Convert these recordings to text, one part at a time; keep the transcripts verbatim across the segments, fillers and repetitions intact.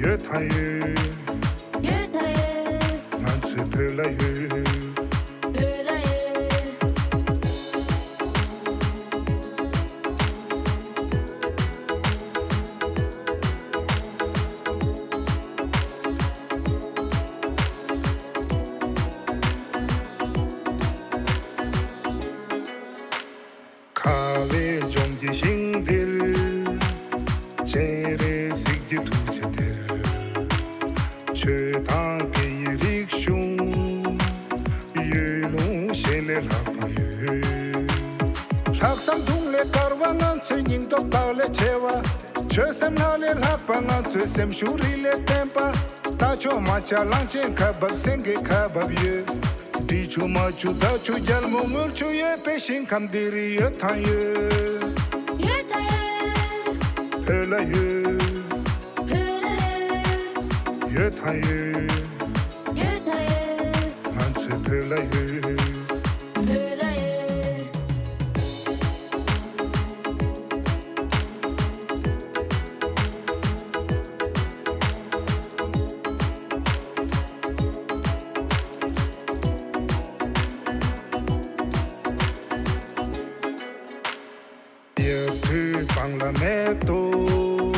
ཡོད་དང་ཡོད། ཡོད་དང་ཡོད། ང་ཚོའི་བོད་ལྭ་ཡོད། བོད་ལྭ་ཡོད། ཁ་བའི་ལྗོངས་ཀྱི་ཞིང་འདིར། སྤྱན་རས་གཟིགས་ཀྱི་ཐུགས་རྗེ་དེར། ཆོས་དང་སྐད་ཡིག་རིག་གཞུང་། ཡུལ་ལུང་གཞན་ལས་ལྷག་པ་ཡོད། ལྷག་བསམ་དུང་ལས་དཀར་བ་ང་ཚོའི་སྙིང་སྟོབས་རྟགས་ལས་ཆེ་བ། ཆོས་སེམས་ལྷ་ལས་ལྷག་པ་ང་ཚོའི་སེམས་ཤུགས་རི་ལས་བརྟན་པ། རྟ་མཆོག་རྨ་བྱ་གླང་ཆེན་ཁ་འབབ་སེང་གེ་ཁ་འབབ་ཡོད། འབྲི་ཆུ་རྨ་ཆུ་རྫ་ཆུ་རྒྱལ་མོ་དངུལ་ཆུ་ཡོད་པའི་ཞིང་ཁམས་འདི་རུ་ཡོད་དང་ཡོད། ཡོད་དང་ཡོད། བོད་ལྭ་ཡོད། བོད་ལྭ་ཡོད། ཡོད་དང་ཡོད། ཡོད་དང་ཡོད། ང་ཚོའི་བོད་ལྭ་ཡོད། བོད་ལྭ་ཡོད། ཡབ་དུས་སྤང་ལ་མེ་ཏོག་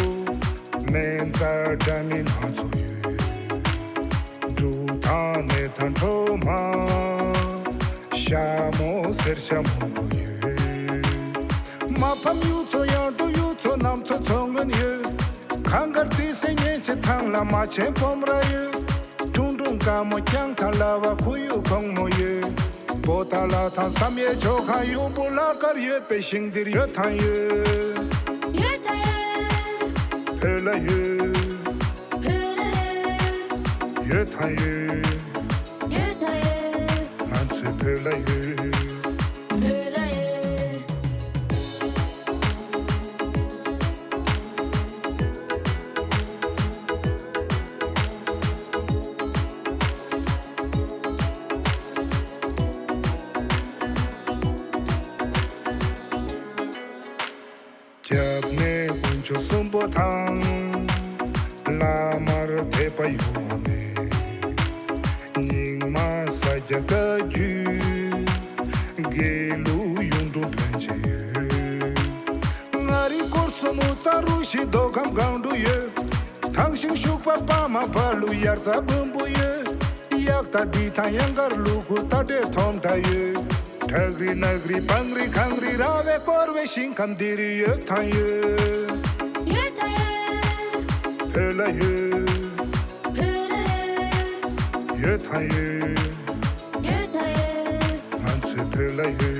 སྨན་རྩྭ་འདྲ་མིན་སྣ་ཚོགས་ཡོད། འབྲུ་དང་ནས་དང་གྲོ་མ། ཤ་མོ་སེར་ཤ་མོ་བོ་ཡོད། མ་ཕམ་གཡུ་མཚོ་གཡང་འབྲུག་གཡུ་མཚོ་གནམ་མཚོ་མཚོ་སྔོན་ཡོད། གངས་དཀར་ཏི་སེ་གཉན་ཆེན་ཐང་ལ་མ་ཆེན་སྤོམ་ར་ཡོད། ཁྲུང་ཁྲུང་དཀར་མོ་རྐྱང་ཐང་ལ་བ་ཁུ་ཡུ་གོང་མོ་ཡོད། པོ་ཏཱ་ལ་དང་བསམ་ཡས་ཆོས་ཁང་ཡུམ་བུ་བླ་དཀར་ཡོད་པའི་ཞིང་འདིར་ཡོད་དང་ཡོད། ཡོད་དང་ཡོད། བོད་ལྭ་ཡོད། བོད་ལྭ་ཡོད། ཡོད་དང་ཡོད། ཡོད་དང་ཡོད། ང་ཚོའི་བོད་ལྭ་ཡོད། བོད་ལྭ་ཡོད། རྒྱབ་ནས་དཀོན་མཆོག་གསུམ་པོ་དང་། བླ་མར་དད་པ་གཡོ་བ་མེད། རྙིང་མ་ས་སྐྱ་བཀའ་བརྒྱུད། དགེ་ལུགས་གཡུང་དྲུང་ཕན་ཆད་ཡོད། མངའ་རིས་སྐོར་གསུམ་དབུ་རྩ་རུ་བཞི་མདོ་ཁམས་སྒང་དྲུག་ཡོད། ཐང་ཤིང་ཤུག་པ་པ་མ་བ་ལུ་དབྱར་རྩྭ་དགུན་འབུ་ཡོད། གཡག་དང་འབྲི་ཐང་གཡང་དཀར་ལུ་གུ་རྟ་དྲེལ་ཐོམ་ཁྲ་ཡོད། བྲག་རི་ནགས་རི་སྤང་རི་གངས་རི་ར་བས་བསྐོར་བའི་ཞིང་ཁམས་འདི་རུ་ཡོད་དང་ཡོད། ཡོད་དང་ཡོད། བོད་ལྭ་ཡོད། བོད་ལྭ་ཡོད། ཡོད་དང་ཡོད། ཡོད་དང་ཡོད། ང་ཚོའི་བོད་ལྭ་ཡོད།